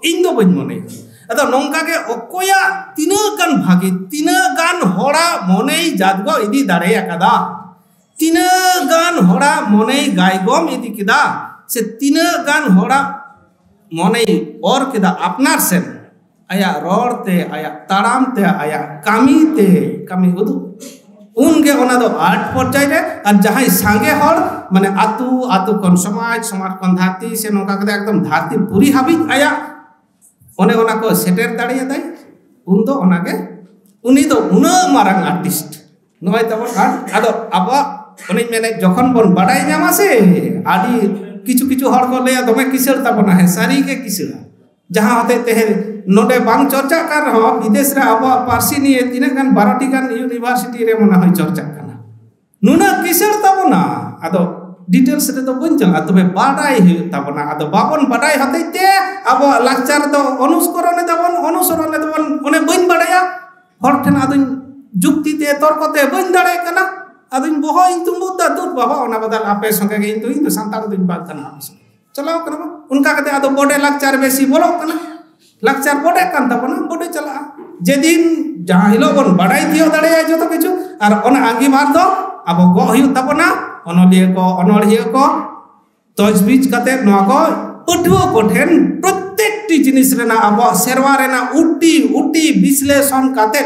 ᱤᱧ ᱫᱚ ᱵᱟᱹᱧ ᱢᱚᱱᱮᱭᱟ᱾ ᱟᱫᱚ ᱱᱚᱝᱠᱟ ᱜᱮ ᱚᱠᱚᱭᱟᱜ ᱛᱤᱱᱟᱹᱜ ᱜᱟᱱ ᱵᱷᱟᱜᱮ, ᱛᱤᱱᱟᱹᱜ ᱜᱟᱱ ᱦᱚᱲᱟᱜ ᱢᱚᱱᱮᱭ ᱡᱟᱫᱜᱚ ᱤᱫᱤ ᱫᱟᱲᱮ ᱟᱠᱟᱫᱟ, ᱛᱤᱱᱟᱹᱜ ᱜᱟᱱ ᱦᱚᱲᱟᱜ ᱢᱚᱱᱮᱭ ᱜᱟᱭᱜᱚᱢ ᱤᱫᱤ ᱠᱮᱫᱟ, ᱥᱮ ᱛᱤᱱᱟᱹᱜ ᱜᱟᱱ ᱦᱚᱲᱟᱜ ᱢᱚᱱᱮᱭ ᱚᱨ ᱠᱮᱫᱟ ᱟᱯᱱᱟᱨ ᱥᱮᱫ, ᱟᱭᱟᱜ ᱨᱚᱲ ᱛᱮ, ᱟᱭᱟᱜ ᱛᱟᱲᱟᱢ ᱛᱮ, ᱟᱭᱟᱜ ᱠᱟᱹᱢᱤ ᱛᱮ, ᱠᱟᱹᱢᱤ ᱩᱫᱩᱜ, ᱩᱱᱜᱮ ᱚᱱᱟ ᱫᱚ ᱟᱨᱴ ᱯᱚᱨᱡᱟᱭ ᱨᱮ᱾ ᱟᱨ ᱡᱟᱦᱟᱸᱭ ᱥᱟᱸᱜᱮ ᱦᱚᱲ, ᱢᱟᱱᱮ ᱟᱹᱛᱩ, ᱟᱹᱛᱩ ᱠᱷᱚᱱ ᱥᱚᱢᱟᱡᱽ, ᱥᱚᱢᱟᱡᱽ ᱠᱷᱚᱱ ᱫᱷᱟᱹᱨᱛᱤ, ᱥᱮ ᱱᱚᱝᱠᱟ ᱠᱟᱛᱮ ᱮᱠᱫᱚᱢ ᱫᱷᱟᱹᱨᱛᱤ ᱯᱩᱨᱤ ᱦᱟᱹᱵᱤᱡ ᱟᱭᱟᱜ ᱚᱱᱮ ᱚᱱᱟ ᱠᱚ ᱥᱮᱴᱮᱨ ᱫᱟᱲᱮᱭᱟᱫᱟᱭ, ᱩᱱ ᱫᱚ ᱚᱱᱟᱜᱮ, ᱩᱱᱤ ᱫᱚ ᱩᱱᱟᱹᱜ ᱢᱟᱨᱟᱝ ᱟᱨᱴᱤᱥᱴ᱾ ᱱᱚᱜᱼᱚᱭ ᱛᱟᱵᱚᱱ ᱟᱨᱴ᱾ ᱟᱫᱚ ᱟᱵᱚᱣᱟᱜ, ᱚᱱᱮᱧ ᱢᱮᱱᱮᱫ, ᱡᱚᱠᱷᱚᱱ ᱵᱚᱱ ᱵᱟᱰᱟᱭ ᱧᱟᱢᱟ ᱥᱮ, ᱟᱹᱰᱤ ᱠᱤᱪᱷᱩ ᱠᱤᱪᱷᱩ ᱦᱚᱲ ᱠᱚ ᱞᱟᱹᱭᱟ ᱫᱚᱢᱮ ᱠᱤᱥᱟᱹᱬ ᱛᱟᱵᱚᱱᱟ᱾ ᱦᱮᱸ, ᱥᱟᱹᱨᱤ ᱜᱮ ᱠᱤᱥᱟᱹᱬᱟ᱾ ᱡᱟᱦᱟᱸ ᱦᱚᱛᱮᱡ ᱛᱮ ᱱᱚᱰᱮ ᱵᱟᱝ ᱪᱚᱨᱪᱟᱜ ᱠᱟᱱ ᱨᱮᱦᱚᱸ, ᱵᱤᱫᱮᱥ ᱨᱮ ᱟᱵᱚᱣᱟᱜ ᱯᱟᱹᱨᱥᱤ ᱱᱤᱭᱮ ᱛᱤᱱᱟᱹᱜ ᱜᱟᱱ ᱵᱟᱨᱚ ᱴᱤ ᱜᱟᱱ ᱤᱭᱩᱱᱤᱵᱷᱟᱨᱥᱤᱴᱤ ᱨᱮ ᱢᱚᱱᱮ ᱦᱚᱭ ᱪᱚᱨᱪᱟᱜ ᱠᱟᱱᱟ᱾ ᱱᱩᱱᱟᱹᱜ ᱠᱤᱥᱟᱹᱬ ᱛᱟᱵᱚᱱᱟ᱾ ᱟᱫᱚ ᱰᱤᱴᱮᱞᱥ ᱨᱮᱫᱚ ᱵᱟᱹᱧ ᱪᱟᱞᱟᱜᱼᱟ, ᱛᱚᱵᱮ ᱵᱟᱰᱟᱭ ᱦᱩᱭᱩᱜ ᱛᱟᱵᱚᱱᱟ᱾ ᱟᱫᱚ ᱵᱟᱵᱚᱱ ᱵᱟᱰᱟᱭ ᱦᱚᱛᱮᱡ ᱛᱮ ᱟᱵᱚᱣᱟᱜ ᱞᱟᱠᱪᱟᱨ ᱫᱚ ᱚᱱᱩᱥᱠᱚᱨᱚᱱ ᱮᱫᱟᱵᱚᱱ, ᱚᱱᱩᱥᱚᱨᱚᱱ ᱮᱫᱟᱵᱚᱱ, ᱚᱱᱮ ᱵᱟᱹᱧ ᱵᱟᱰᱟᱭᱟ᱾ ᱦᱚᱲ ᱴᱷᱮᱱ ᱟᱫᱚᱧ ᱡᱩᱠᱛᱤ ᱛᱮ, ᱛᱚᱨᱠᱚ ᱛᱮ ᱵᱟᱹᱧ ᱫᱟᱲᱮᱭᱟᱜ ᱠᱟᱱᱟ᱾ ᱟᱫᱚᱧ ᱵᱚᱦᱚᱜ ᱤᱧ ᱛᱩᱢᱵᱩᱫ ᱫᱟ, "ᱫᱩᱨ ᱵᱟᱵᱟ, ᱚᱱᱟ ᱵᱟᱫᱟᱞ ᱟᱯᱮ ᱥᱚᱸᱜᱮ ᱜᱮ ᱤᱧ ᱫᱚ, ᱤᱧ ᱫᱚ ᱥᱟᱱᱛᱟᱲ ᱫᱚᱧ ᱵᱟᱝ ᱠᱟᱱᱟ, ᱟᱯᱮ ᱥᱚᱸᱜᱮ ᱪᱟᱞᱟᱣ ᱠᱟᱱᱟ ᱵᱟᱝ?" ᱚᱱᱠᱟ ᱠᱟᱛᱮ ᱟᱫᱚ ᱵᱚᱰᱮ ᱞᱟᱠᱪᱟᱨ ᱵᱮᱥᱤ ᱵᱚᱞᱚᱜ ᱠᱟᱱᱟ᱾ ᱞᱟᱠᱪᱟᱨ ᱵᱚᱰᱮ ᱠᱟᱱ ᱛᱟᱵᱚᱱᱟ, ᱵᱚᱰᱮ ᱪᱟᱞᱟᱜᱼᱟ᱾ ᱡᱮᱫᱤᱱ, ᱡᱟᱦᱟᱸ ᱦᱤᱞᱳᱜ ᱵᱚᱱ ᱵᱟᱰᱟᱭ ᱛᱤᱭᱳᱜ ᱫᱟᱲᱮᱭᱟᱜᱼᱟ ᱡᱚᱛᱚ ᱠᱤᱪᱷᱩ, ᱟᱨ ᱚᱱᱟ ᱟᱸᱜᱤᱵᱷᱟᱨ ᱫᱚ ᱟᱵᱚ ᱜᱚᱜ ᱦᱩᱭᱩᱜ ᱛᱟᱵᱚᱱᱟ᱾ ᱚᱱᱚᱞᱤᱭᱟᱹ ᱠᱚ, ᱚᱱᱚᱲᱦᱤᱭᱟᱹ ᱠᱚ, ᱛᱚᱡᱽᱵᱤᱡᱽ ᱠᱟᱛᱮ ᱱᱚᱣᱟ ᱠᱚ ᱯᱟᱹᱴᱷᱩᱣᱟᱹ ᱠᱚᱴᱷᱮᱱ ᱯᱨᱚᱛᱮᱠᱴᱤ ᱡᱤᱱᱤᱥ ᱨᱮᱱᱟᱜ, ᱟᱵᱚᱣᱟᱜ ᱥᱮᱨᱣᱟ ᱨᱮᱱᱟᱜ ᱩᱴᱤ ᱩᱴᱤ ᱵᱤᱥᱞᱮᱥᱚᱱ ᱠᱟᱛᱮ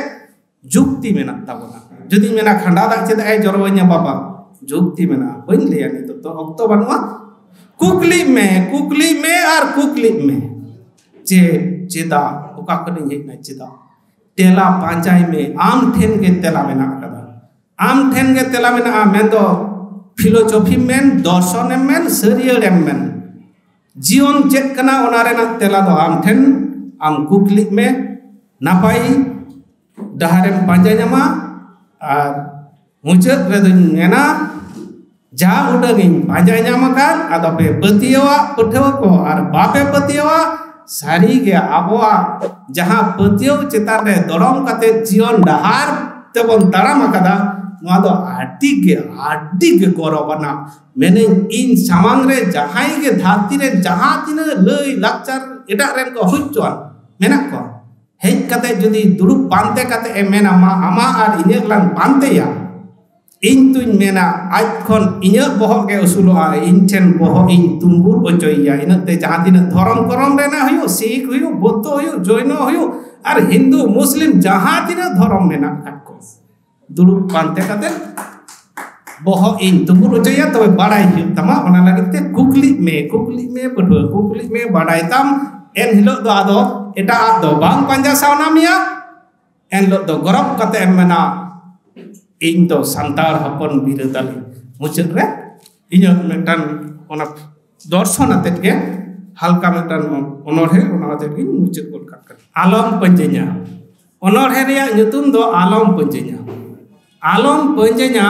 ᱡᱩᱠᱛᱤ ᱢᱮᱱᱟᱜ ᱛᱟᱵᱚᱱᱟ᱾ ᱡᱩᱫᱤᱧ ᱢᱮᱱᱟ, "ᱠᱷᱟᱸᱰᱟ ᱫᱟᱜ ᱪᱮᱫᱟᱜ ᱮ ᱡᱚᱨᱚᱣᱟᱹᱧᱟ ᱵᱟᱵᱟ?" ᱡᱩᱠᱛᱤ ᱢᱮᱱᱟᱜᱼᱟ, ᱵᱟᱹᱧ ᱞᱟᱹᱭᱟ, ᱱᱤᱛᱚᱜ ᱫᱚ ᱚᱠᱛᱚ ᱵᱟᱹᱱᱩᱜᱼᱟ᱾ ᱠᱩᱠᱞᱤᱜ ᱢᱮ, ᱠᱩᱠᱞᱤᱜ ᱢᱮ ᱟᱨ ᱠᱩᱠᱞᱤᱜ ᱢᱮ᱾ ᱪᱮᱫ, ᱪᱮᱫᱟᱜ, ᱚᱠᱟ ᱠᱷᱚᱱᱤᱧ ᱦᱮᱡ ᱮᱱᱟ, ᱪᱮᱫᱟᱜ? ᱛᱮᱞᱟ ᱯᱟᱸᱡᱟᱭ ᱢᱮ, ᱟᱢ ᱴᱷᱮᱱ ᱜᱮ ᱛᱮᱞᱟ ᱢᱮᱱᱟᱜ ᱟᱠᱟᱫᱟ᱾ ᱟᱢ ᱴᱷᱮᱱ ᱜᱮ ᱛᱮᱞᱟ ᱢᱮᱱᱟᱜᱼᱟ, ᱢᱮᱱᱫᱚ ᱯᱷᱤᱞᱳᱡᱚᱯᱷᱤᱢ ᱢᱮᱱ, ᱫᱚᱨᱥᱚᱱᱮᱢ ᱢᱮᱱ, ᱥᱟᱹᱨᱤᱭᱟᱹᱲᱮᱢ ᱢᱮᱱ, ᱡᱤᱭᱚᱱ ᱪᱮᱫ ᱠᱟᱱᱟ, ᱚᱱᱟ ᱨᱮᱱᱟᱜ ᱛᱮᱞᱟ ᱫᱚ ᱟᱢ ᱴᱷᱮᱱ᱾ ᱟᱢ ᱠᱩᱠᱞᱤᱜ ᱢᱮ, ᱱᱟᱯᱟᱭ ᱰᱟᱦᱟᱨᱮᱢ ᱯᱟᱸᱡᱟ ᱧᱟᱢᱟ᱾ ᱟᱨ ᱢᱩᱪᱟᱹᱫ ᱨᱮᱫᱚᱧ ᱢᱮᱱᱟ, ᱡᱟ ᱩᱰᱟᱹᱝ ᱤᱧ ᱯᱟᱸᱡᱟ ᱧᱟᱢ ᱟᱠᱟᱫ, ᱟᱫᱚ ᱯᱮ ᱯᱟᱹᱛᱭᱟᱹᱣᱟᱜ ᱯᱟᱹᱴᱷᱩᱣᱟᱹ ᱠᱚ, ᱟᱨ ᱵᱟᱯᱮ ᱯᱟᱹᱛᱭᱟᱹᱣᱟᱜ, ᱥᱟᱹᱨᱤ ᱜᱮ ᱟᱵᱚᱣᱟᱜ ᱡᱟᱦᱟᱸ ᱯᱟᱹᱛᱭᱟᱹᱣ ᱪᱮᱛᱟᱱ ᱨᱮ ᱫᱚᱲᱚᱢ ᱠᱟᱛᱮ ᱡᱤᱭᱚᱱ ᱰᱟᱦᱟᱨ ᱛᱮᱵᱚᱱ ᱛᱟᱲᱟᱢ ᱟᱠᱟᱫᱟ, ᱱᱚᱣᱟ ᱫᱚ ᱟᱹᱰᱤ ᱜᱮ, ᱟᱹᱰᱤ ᱜᱮ ᱜᱚᱨᱚᱵᱽ ᱟᱱᱟᱜ᱾ ᱢᱮᱱᱟᱹᱧ, ᱤᱧ ᱥᱟᱢᱟᱝ ᱨᱮ ᱡᱟᱦᱟᱸᱭ ᱜᱮ ᱫᱷᱟᱹᱨᱛᱤ ᱨᱮᱱ ᱡᱟᱦᱟᱸ ᱛᱤᱱᱟᱹᱜ ᱞᱟᱹᱭ ᱞᱟᱠᱪᱟᱨ ᱮᱴᱟᱜ ᱨᱮᱱ ᱠᱚ ᱦᱩᱭ ᱦᱚᱪᱚᱣᱟᱱ ᱢᱮᱱᱟᱜ ᱠᱚᱣᱟ, ᱦᱮᱡ ᱠᱟᱛᱮ ᱡᱩᱫᱤ ᱫᱩᱲᱩᱵ ᱯᱟᱱᱛᱮ ᱠᱟᱛᱮ ᱮ ᱢᱮᱱᱟ, "ᱢᱟ ᱟᱢᱟᱜ ᱟᱨ ᱤᱧᱟᱹᱜ ᱞᱟᱝ ᱯᱟᱱᱛᱮᱭᱟ", ᱤᱧ ᱛᱩᱧ ᱢᱮᱱᱟ, ᱟᱡ ᱠᱷᱚᱱ ᱤᱧᱟᱹᱜ ᱵᱚᱦᱚᱜ ᱜᱮ ᱩᱥᱩᱞᱚᱜᱼᱟ, ᱤᱧ ᱴᱷᱮᱱ ᱵᱚᱦᱚᱜ ᱤᱧ ᱛᱩᱢᱵᱩᱞ ᱦᱚᱪᱚᱭᱮᱭᱟ᱾ ᱤᱱᱟᱹᱜ ᱛᱮ ᱡᱟᱦᱟᱸ ᱛᱤᱱᱟᱹᱜ ᱫᱷᱚᱨᱚᱢ ᱠᱚᱨᱚᱢ ᱨᱮᱱᱟᱜ ᱦᱩᱭᱩᱜ, ᱥᱤᱠᱷ ᱦᱩᱭᱩᱜ, ᱵᱩᱫᱽᱫᱷᱚ ᱦᱩᱭᱩᱜ, ᱡᱚᱭᱱᱚ ᱦᱩᱭᱩᱜ, ᱟᱨ ᱦᱤᱱᱫᱩ, ᱢᱩᱥᱞᱤᱢ, ᱡᱟᱦᱟᱸ ᱛᱤᱱᱟᱹᱜ ᱫᱷᱚᱨᱚᱢ ᱢᱮᱱᱟᱜ ᱟᱠᱟᱫ ᱠᱚ, ᱫᱩᱲᱩᱵ ᱯᱟᱱᱛᱮ ᱠᱟᱛᱮ ᱵᱚᱦᱚᱜ ᱤᱧ ᱛᱩᱢᱵᱩᱞ ᱦᱚᱪᱚᱭᱟ, ᱛᱚᱵᱮ ᱵᱟᱲᱟᱭ ᱦᱩᱭᱩᱜ ᱛᱟᱢᱟ᱾ ᱚᱱᱟ ᱞᱟᱹᱜᱤᱫ ᱛᱮ ᱠᱩᱠᱞᱤᱜ ᱢᱮ, ᱠᱩᱠᱞᱤᱜ ᱢᱮ ᱯᱟᱹᱴᱷᱩᱣᱟᱹ, ᱠᱩᱠᱞᱤᱜ ᱢᱮ, ᱵᱟᱲᱟᱭ ᱛᱟᱢ᱾ ᱮᱱ ᱦᱤᱞᱳᱜ ᱫᱚ ᱟᱫᱚ ᱮᱴᱟᱜᱟᱜ ᱫᱚ ᱵᱟᱝ ᱯᱟᱸᱡᱟ ᱥᱟᱱᱟ ᱢᱮᱭᱟ᱾ ᱮᱱ ᱦᱤᱞᱳᱜ ᱫᱚ ᱜᱚᱨᱚᱵᱽ ᱠᱟᱛᱮ ᱮᱢ ᱢᱮᱱᱟ, "ᱤᱧ ᱫᱚ ᱥᱟᱱᱛᱟᱲ ᱦᱚᱯᱚᱱ ᱵᱤᱨᱟᱹᱫᱟᱹᱞᱤ᱾" ᱢᱩᱪᱟᱹᱫ ᱨᱮ ᱤᱧᱟᱹᱜ ᱢᱤᱫᱴᱟᱝ ᱚᱱᱟ ᱫᱚᱨᱥᱚᱱ ᱟᱛᱮᱫ ᱜᱮ ᱦᱟᱞᱠᱟ ᱢᱤᱫᱴᱟᱝ ᱚᱱᱚᱬᱦᱮ, ᱚᱱᱟ ᱟᱛᱮᱫ ᱜᱤᱧ ᱢᱩᱪᱟᱹᱫ ᱜᱚᱫ ᱠᱟᱜ ᱠᱟᱱᱟ᱾ ᱟᱞᱚᱢ ᱯᱟᱹᱧᱡᱟᱹᱧᱟ᱾ ᱚᱱᱚᱬᱦᱮ ᱨᱮᱭᱟᱜ ᱧᱩᱛᱩᱢ ᱫᱚ ᱟᱞᱚᱢ ᱯᱟᱹᱧᱡᱟᱹᱧᱟ᱾ ᱟᱞᱚᱢ ᱯᱟᱹᱧᱡᱟᱹᱧᱟ,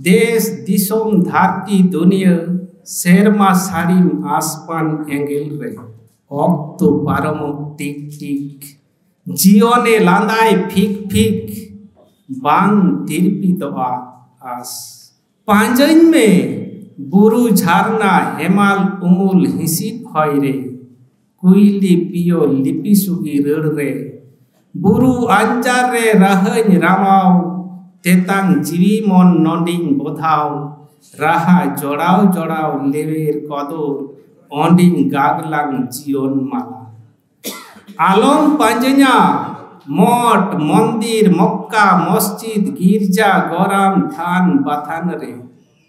ᱫᱮᱥ ᱫᱤᱥᱚᱢ ᱫᱷᱟᱹᱨᱛᱤ ᱫᱩᱱᱤᱭᱟᱹ, ᱥᱮᱨᱢᱟ ᱥᱟᱹᱲᱤᱢ ᱟᱥᱢᱟᱱ ᱮᱸᱜᱮᱞ ᱨᱮ᱾ ᱚᱠᱛᱚ ᱯᱟᱨᱚᱢᱚᱜ ᱴᱤᱠ ᱴᱤᱠ, ᱡᱤᱭᱚᱱᱮ ᱞᱟᱸᱫᱟᱭ ᱯᱷᱤᱠ ᱯᱷᱤᱠ, ᱵᱟᱝ ᱛᱤᱨᱯᱤᱛᱚᱜᱼᱟ ᱟᱸᱥ᱾ ᱯᱟᱸᱡᱟᱹᱧ ᱢᱮ ᱵᱩᱨᱩ ᱡᱷᱟᱨᱱᱟ ᱦᱮᱢᱟᱞ ᱩᱢᱩᱞ ᱦᱤᱸᱥᱤᱫ ᱦᱚᱭ ᱨᱮ, ᱠᱩᱭᱞᱤ ᱯᱤᱭᱳ ᱞᱤᱯᱤ ᱥᱩᱜᱤ ᱨᱟᱹᱲ ᱨᱮ, ᱵᱩᱨᱩ ᱟᱧᱪᱟᱨ ᱨᱮ ᱨᱟᱦᱟᱧ ᱨᱟᱢᱟᱣ, ᱛᱮᱛᱟᱝ ᱡᱤᱣᱤ ᱢᱚᱱ ᱱᱚᱸᱰᱮᱧ ᱵᱚᱫᱷᱟᱣ, ᱨᱟᱦᱟ ᱡᱚᱲᱟᱣ ᱡᱚᱲᱟᱣ ᱞᱮᱣᱮᱨ ᱠᱚᱫᱚᱨ, ᱚᱸᱰᱮᱧ ᱜᱟᱜᱽᱞᱟᱝ ᱡᱤᱭᱚᱱ ᱢᱟᱞᱟ᱾ ᱟᱞᱚᱢ ᱯᱟᱸᱡᱟᱹᱧᱟ ᱢᱚᱴ, ᱢᱚᱱᱫᱤᱨ, ᱢᱚᱠᱠᱟ, ᱢᱚᱥᱡᱤᱫ, ᱜᱤᱨᱡᱟ, ᱜᱚᱨᱟᱢ, ᱛᱷᱟᱱ, ᱵᱟᱛᱷᱟᱱ ᱨᱮ᱾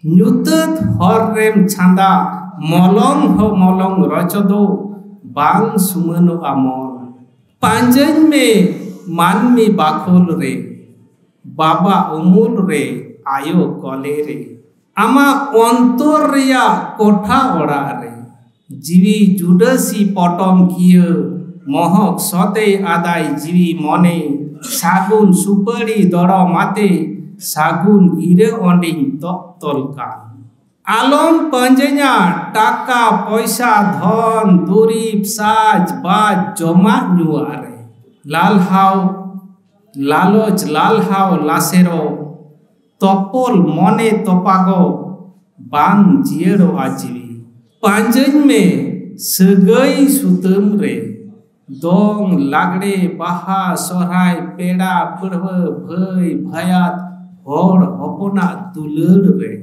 ᱧᱩᱛᱟᱹᱛ ᱦᱚᱨ ᱨᱮᱢ ᱪᱷᱟᱸᱫᱟ, ᱢᱚᱞᱚᱝ ᱦᱚᱸ ᱢᱚᱞᱚᱝ ᱨᱚᱪᱚᱫᱚ, ᱵᱟᱝ ᱥᱩᱢᱟᱹᱱᱚᱜᱼᱟ ᱢᱚᱱ᱾ ᱯᱟᱸᱡᱟᱹᱧ ᱢᱮ ᱢᱟᱹᱱᱢᱤ ᱵᱟᱠᱷᱳᱞ ᱨᱮ, ᱵᱟᱵᱟ ᱩᱢᱩᱞ ᱨᱮ, ᱟᱭᱳ ᱠᱚᱞᱮ ᱨᱮ, ᱟᱢᱟᱜ ᱚᱱᱛᱚᱨ ᱨᱮᱭᱟᱜ ᱠᱚᱴᱷᱟ ᱚᱲᱟᱜ ᱨᱮ᱾ ᱡᱤᱣᱤ ᱡᱩᱰᱟᱹᱥᱤ ᱯᱚᱴᱚᱢ ᱠᱤᱭᱟᱹ, ᱢᱚᱦᱚᱠ ᱥᱚᱛᱮ ᱟᱫᱟᱭ ᱡᱤᱣᱤ ᱢᱚᱱᱮ, ᱥᱟᱹᱜᱩᱱ ᱥᱩᱯᱟᱹᱲᱤ ᱫᱚᱲᱚᱢ ᱟᱛᱮ, ᱥᱟᱹᱜᱩᱱ ᱜᱤᱨᱟᱹ ᱚᱸᱰᱮᱧ ᱛᱚᱜ ᱛᱚᱞ ᱠᱟᱱ᱾ ᱟᱞᱚᱢ ᱯᱟᱸᱡᱟᱹᱧᱟ ᱴᱟᱠᱟ ᱯᱚᱭᱥᱟ ᱫᱷᱚᱱ ᱫᱩᱨᱤᱵᱽ ᱥᱟᱡᱽ ᱵᱟᱡᱽ ᱡᱚᱢᱟᱜ ᱧᱩᱣᱟᱜ ᱨᱮ᱾ ᱞᱟᱞᱦᱟᱣ ᱞᱟᱞᱚᱪ ᱞᱟᱞᱦᱟᱣ ᱞᱟᱥᱮᱨᱚᱜ, ᱛᱚᱯᱚᱞ ᱢᱚᱱᱮ ᱛᱚᱯᱟᱜᱚ ᱵᱟᱝ ᱡᱤᱭᱟᱹᱲᱚᱜᱼᱟ ᱡᱤᱣᱤ᱾ ᱯᱟᱸᱡᱟᱹᱧ ᱢᱮ ᱥᱟᱹᱜᱟᱹᱭ ᱥᱩᱛᱟᱹᱢ ᱨᱮ, ᱫᱚᱝ, ᱞᱟᱜᱽᱲᱮ, ᱵᱟᱦᱟ, ᱥᱚᱦᱨᱟᱭ, ᱯᱮᱲᱟ, ᱯᱟᱹᱲᱦᱟᱹ, ᱵᱷᱟᱹᱭ, ᱵᱷᱟᱭᱟᱛ, ᱦᱚᱲ ᱦᱚᱯᱚᱱᱟᱜ ᱫᱩᱞᱟᱹᱲ ᱨᱮ᱾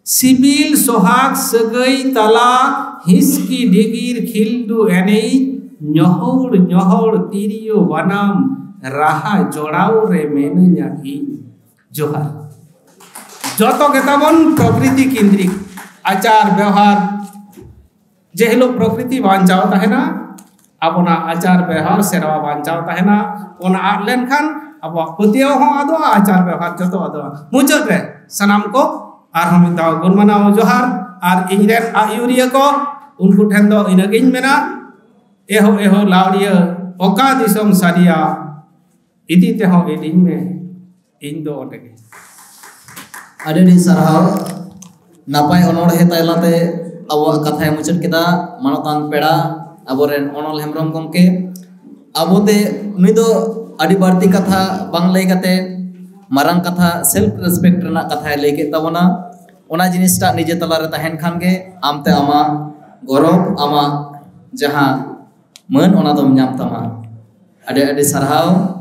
ᱥᱤᱵᱤᱞ ᱥᱚᱦᱟᱜ ᱥᱟᱹᱜᱟᱹᱭ ᱛᱟᱞᱟ, ᱦᱤᱥᱠᱤ ᱰᱤᱜᱤᱨ ᱠᱷᱤᱞᱰᱩ ᱮᱱᱮᱡ, ᱧᱚᱦᱚᱲ ᱧᱚᱦᱚᱲ ᱛᱤᱨᱭᱳ ᱵᱟᱱᱟᱢ, ᱨᱟᱦᱟ ᱡᱚᱲᱟᱣ ᱨᱮ ᱢᱮᱱᱟᱹᱧᱟ ᱤᱧ᱾ ᱡᱚᱦᱟᱨ᱾ ᱡᱚᱛᱚ ᱜᱮᱛᱟᱵᱚᱱ ᱯᱨᱚᱠᱨᱤᱛᱤ ᱠᱮᱱᱫᱨᱤᱠ ᱟᱪᱟᱨ ᱵᱮᱣᱦᱟᱨ᱾ ᱡᱮ ᱦᱤᱞᱳᱜ ᱯᱨᱚᱠᱨᱤᱛᱤ ᱵᱟᱧᱪᱟᱣ ᱛᱟᱦᱮᱱᱟ, ᱟᱵᱚᱱᱟᱜ ᱟᱪᱟᱨ ᱵᱮᱣᱦᱟᱨ ᱥᱮᱨᱣᱟ ᱵᱟᱧᱪᱟᱣ ᱛᱟᱦᱮᱱᱟ᱾ ᱚᱱᱟ ᱟᱫ ᱞᱮᱱᱠᱷᱟᱱ ᱟᱵᱚᱣᱟᱜ ᱯᱟᱹᱛᱭᱟᱹᱣ ᱦᱚᱸ ᱟᱫᱚᱜᱼᱟ, ᱟᱪᱟᱨ ᱵᱮᱣᱦᱟᱨ ᱡᱚᱛᱚ ᱟᱫᱚᱜᱼᱟ᱾ ᱢᱩᱪᱟᱹᱫ ᱨᱮ ᱥᱟᱱᱟᱢ ᱠᱚ ᱟᱨᱦᱚᱸ ᱢᱤᱫ ᱫᱷᱟᱣ ᱜᱩᱱ ᱢᱟᱱᱟᱣ ᱡᱚᱦᱟᱨ᱾ ᱟᱨ ᱤᱧ ᱨᱮᱱ ᱟᱹᱭᱩᱨᱤᱭᱟᱹ ᱠᱚ, ᱩᱱᱠᱩ ᱴᱷᱮᱱ ᱫᱚ ᱤᱱᱟᱹᱜᱤᱧ ᱢᱮᱱᱟ, ᱮᱦᱳ ᱮᱦᱳ ᱞᱟᱣᱲᱤᱭᱟᱹ, ᱚᱠᱟ ᱫᱤᱥᱚᱢ ᱥᱟᱰᱮᱭᱟ, ᱤᱫᱤ ᱛᱮᱦᱚᱸ ᱤᱫᱤᱧ ᱢᱮ, ᱤᱧ ᱫᱚ ᱚᱸᱰᱮ ᱜᱮ᱾ ᱟᱹᱰᱤ ᱟᱹᱰᱤ ᱥᱟᱨᱦᱟᱣ᱾ ᱱᱟᱯᱟᱭ ᱚᱱᱚᱬᱦᱮ ᱛᱟᱞᱟᱛᱮ ᱟᱵᱚᱣᱟᱜ ᱠᱟᱛᱷᱟᱭ ᱢᱩᱪᱟᱹᱫ ᱠᱮᱫᱟ ᱢᱟᱱᱚᱛᱟᱱ ᱯᱮᱲᱟ, ᱟᱵᱚᱨᱮᱱ ᱚᱱᱚᱞ ᱦᱮᱢᱵᱨᱚᱢ ᱜᱚᱢᱠᱮ᱾ ᱟᱵᱚᱛᱮ ᱱᱩᱭ ᱫᱚ ᱟᱹᱰᱤ ᱵᱟᱹᱲᱛᱤ ᱠᱟᱛᱷᱟ ᱵᱟᱝ ᱞᱟᱹᱭ ᱠᱟᱛᱮ ᱢᱟᱨᱟᱝ ᱠᱟᱛᱷᱟ self respect ᱨᱮᱱᱟᱜ ᱠᱟᱛᱷᱟᱭ ᱞᱟᱹᱭ ᱠᱮᱫ ᱛᱟᱵᱚᱱᱟ᱾ ᱚᱱᱟ ᱡᱤᱱᱤᱥᱴᱟᱜ ᱱᱤᱡᱮ ᱛᱟᱞᱟᱨᱮ ᱛᱟᱦᱮᱱ ᱠᱷᱟᱱ ᱜᱮ ᱟᱢᱛᱮ ᱟᱢᱟᱜ ᱜᱚᱨᱚᱵᱽ, ᱟᱢᱟᱜ ᱡᱟᱦᱟᱸ ᱢᱟᱹᱱ, ᱚᱱᱟ ᱫᱚᱢ ᱧᱟᱢ ᱛᱟᱢᱟ᱾ ᱟᱹᱰᱤ ᱟᱹᱰᱤ ᱥᱟᱨᱦᱟᱣ᱾